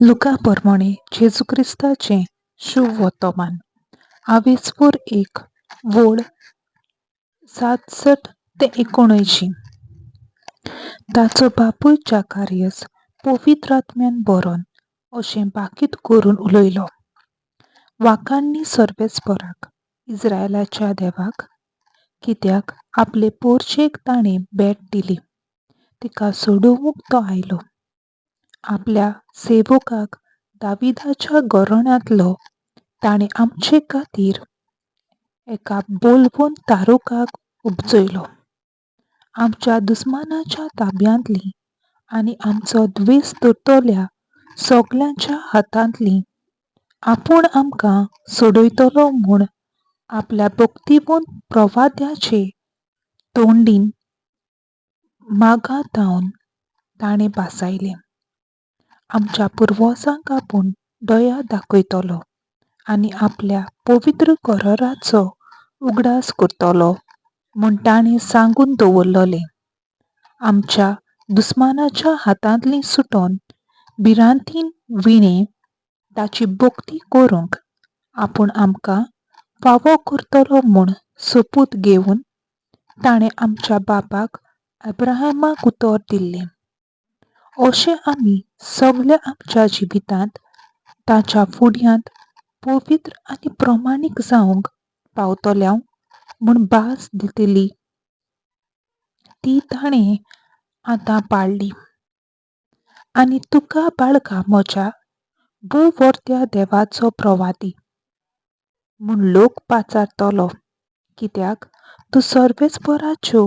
लुका परमणे जेजू क्रिस्ताचें शुभ वर्तमान आवेसपूर एक वोळ 67 ते 79. ताचो बापूय जाकारियस पवित्र आत्म्यान बरोवन अशें बाकीत करून उलयलो, वाखाणणी सर्वेस्पराक, इस्रायलाच्या देवाक, कित्याक आपले पोरचेक ताणें भेट दिली, तिका सोडोवंक तो आयलो. आपल्या सेवकाक दाविदाच्या घराण्यांतलो ताणें आमचे खातीर एका बोलवून तारुकाक उपजयलो. आमच्या दुस्मानाच्या ताब्यांतली आनी आमचो द्वेस दवरतल्या सगल्यांच्या हातांतली आपूण आमकां सोडयतलो म्हूण आपल्या भक्तिवंत प्रवाद्याचे तोंडीन मागातावन ताणें भासायलें. आमच्या पुर्वजांक आपूण दया दाखयतलो आनी आपल्या पवित्र कराराचो उगडास करतलो म्हूण ताणें सांगून दवरलेलें. आमच्या दुस्मानाच्या हातांतली सुटोन भिरांतीन विणें ताची भक्ती करूंक आपूण आमकां फावो करतलो म्हूण सोपूत घेवन ताणें आमच्या बापाक अब्राहमाक उतर दिल्लें. अशें आमी सगल्या आमच्या जिवितांत ताच्या फुड्यांत पवित्र आनी प्रमाणीक जावंक पावतल्या म्हूण भास दितली ती ताणें आतां पाळ्ळी. आनी तुका बाळका म्हज्या भोव वर्त्या देवाचो प्रवादी म्हूण लोक पाचारतलो, कित्याक तूं सर्वेस्पराच्यो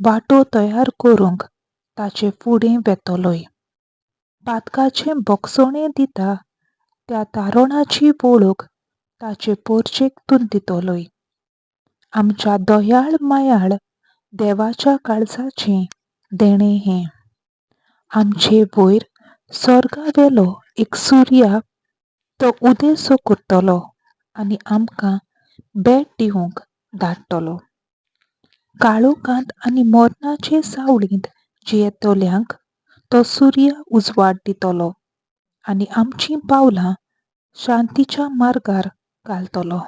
वाटो तयार करूंक ताचे फुडें वेतलोय. पातकाचें भोगसणें दिता त्या तारणाची वळख ताचे पोरचेक तूं दितलोय. आमच्या दयाळ मायाळ देवाच्या काळजाचें देणें हें. आमचे वयर सर्गावेलो एक सुर्या तो उदेसो करतलो आनी आमकां भेट दिवंक धाडटलो. काळोखांत आनी मरणाचे सावळींत जियेतल्यांक तो सुर्या उजवाड दितलो आनी आमचीं पावलां शांतीच्या मार्गार घालतलो.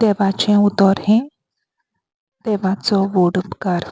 देवाचें उतर हें. देवाचो व्हड उपकार.